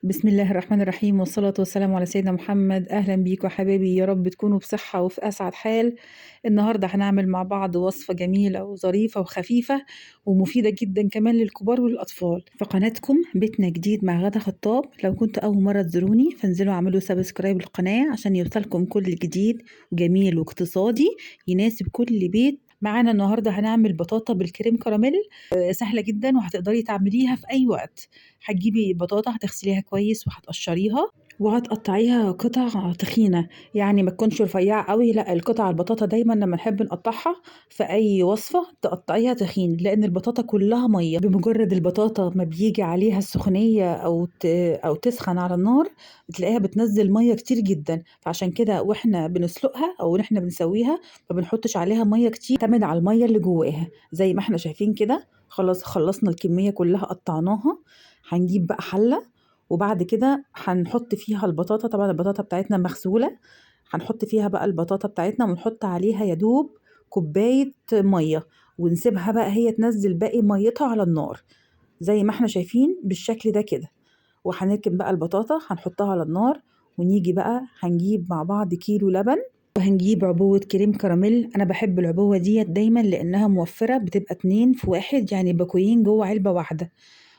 بسم الله الرحمن الرحيم، والصلاة والسلام على سيدنا محمد. أهلا بيكم حبايبي، يا رب تكونوا بصحة وفي أسعد حال. النهاردة هنعمل مع بعض وصفة جميلة وظريفة وخفيفة ومفيدة جدا كمان للكبار والأطفال في قناتكم بيتنا جديد مع غادة خطاب. لو كنت أول مرة تزوروني فانزلوا اعملوا subscribe للقناة عشان يوصلكم كل جديد وجميل واقتصادي يناسب كل بيت. معانا النهارده هنعمل بطاطا بالكريم كراميل، سهلة جدا وهتقدري تعمليها في اي وقت. هتجيبي بطاطا هتغسليها كويس وهتقشريها وهتقطعيها قطع تخينة، يعني ما تكونش رفيعة قوي، لا القطع البطاطا دايما لما نحب نقطعها في اي وصفه تقطعيها تخين، لان البطاطا كلها مية. بمجرد البطاطا ما بيجي عليها السخونيه او تسخن على النار بتلاقيها بتنزل مية كتير جدا، فعشان كده واحنا بنسلقها او احنا بنسويها ما بنحطش عليها مية كتير، تعتمد على المية اللي جواها. زي ما احنا شايفين كده خلاص خلصنا الكمية كلها قطعناها. هنجيب بقى حله وبعد كده هنحط فيها البطاطا، طبعا البطاطا بتاعتنا مغسوله، هنحط فيها بقى البطاطا بتاعتنا ونحط عليها يدوب كوباية مية ونسيبها بقى هي تنزل باقي ميتها على النار زي ما احنا شايفين بالشكل ده كده. وهنركن بقى البطاطا هنحطها على النار، ونيجي بقى هنجيب مع بعض كيلو لبن وهنجيب عبوة كريم كراميل. أنا بحب العبوة ديت دايما لأنها موفرة، بتبقى 2 في 1، يعني باكوين جوه علبة واحدة.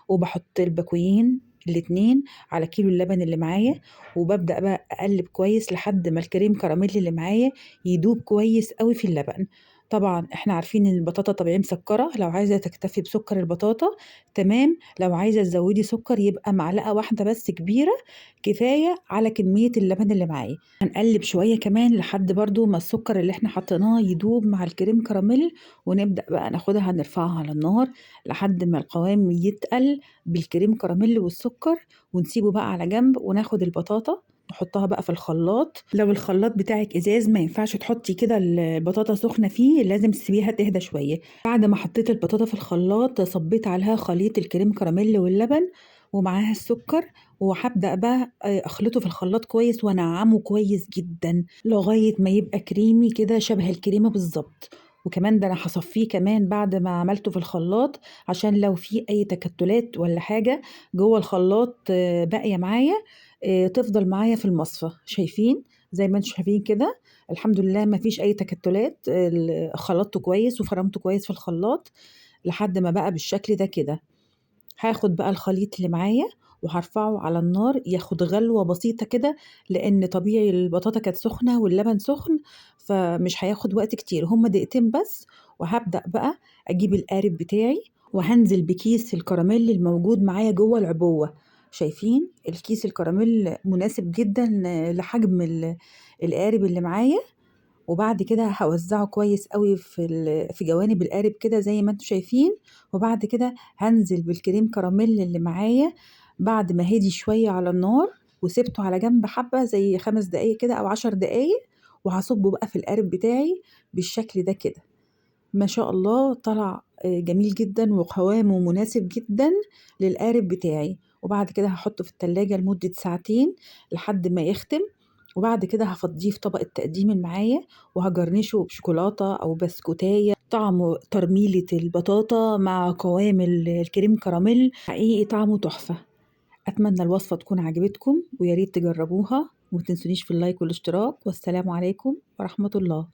وبحط الباكوين الاتنين على كيلو اللبن اللي معايا، وببدأ بقى أقلب كويس لحد ما الكريم كراميل اللي معايا يدوب كويس قوي في اللبن. طبعا احنا عارفين ان البطاطا طبيعي مسكرة، لو عايزة تكتفي بسكر البطاطا تمام، لو عايزة تزودي سكر يبقى معلقة واحدة بس كبيرة كفاية على كمية اللبن اللي معايا. هنقلب شوية كمان لحد برضو ما السكر اللي احنا حطيناه يدوب مع الكريم كراميل، ونبدأ بقى ناخدها نرفعها على النار لحد ما القوام يتقل بالكريم كراميل والسكر، ونسيبه بقى على جنب. وناخد البطاطا نحطها بقى في الخلاط. لو الخلاط بتاعك ازاز ما ينفعش تحطي كده البطاطا سخنة فيه، لازم تسيبيها تهدى شوية. بعد ما حطيت البطاطا في الخلاط صبيت عليها خليط الكريم كراميل واللبن ومعاها السكر، وهبدأ بقى اخلطه في الخلاط كويس وانعمه كويس جدا لغاية ما يبقى كريمي كده شبه الكريمة بالظبط. وكمان ده انا هصفيه كمان بعد ما عملته في الخلاط عشان لو في اي تكتلات ولا حاجة جوه الخلاط باقية معايا تفضل معايا في المصفى. شايفين زي ما انتم شايفين كده الحمد لله ما فيش اي تكتلات، خلطته كويس وفرمته كويس في الخلاط لحد ما بقى بالشكل ده كده. هاخد بقى الخليط اللي معايا وهرفعه على النار ياخد غلوة بسيطة كده، لأن طبيعي البطاطا كانت سخنة واللبن سخن فمش هياخد وقت كتير، هما دقيقتين بس. وهبدأ بقى أجيب القارب بتاعي وهنزل بكيس الكراميل الموجود معايا جوه العبوة. شايفين الكيس الكراميل مناسب جدا لحجم القارب اللي معايا. وبعد كده هوزعه كويس قوي في جوانب القارب كده زي ما انتم شايفين. وبعد كده هنزل بالكريم كراميل اللي معايا بعد ما هدي شوية على النار وسبته على جنب حبة زي 5 دقايق كده أو 10 دقايق، وهصبه بقى في القارب بتاعي بالشكل ده كده. ما شاء الله طلع جميل جدا وقوامه مناسب جدا للقارب بتاعي. وبعد كده هحطه في التلاجة لمدة ساعتين لحد ما يختم، وبعد كده هفضيه في طبق التقديم اللي معايا وهجرنشه بشوكولاتة أو بسكوتاية. طعمه ترميلة البطاطا مع قوام الكريم كراميل حقيقي طعمه تحفة. أتمنى الوصفة تكون عجبتكم وياريت تجربوها، وما تنسونيش في اللايك والاشتراك، والسلام عليكم ورحمة الله.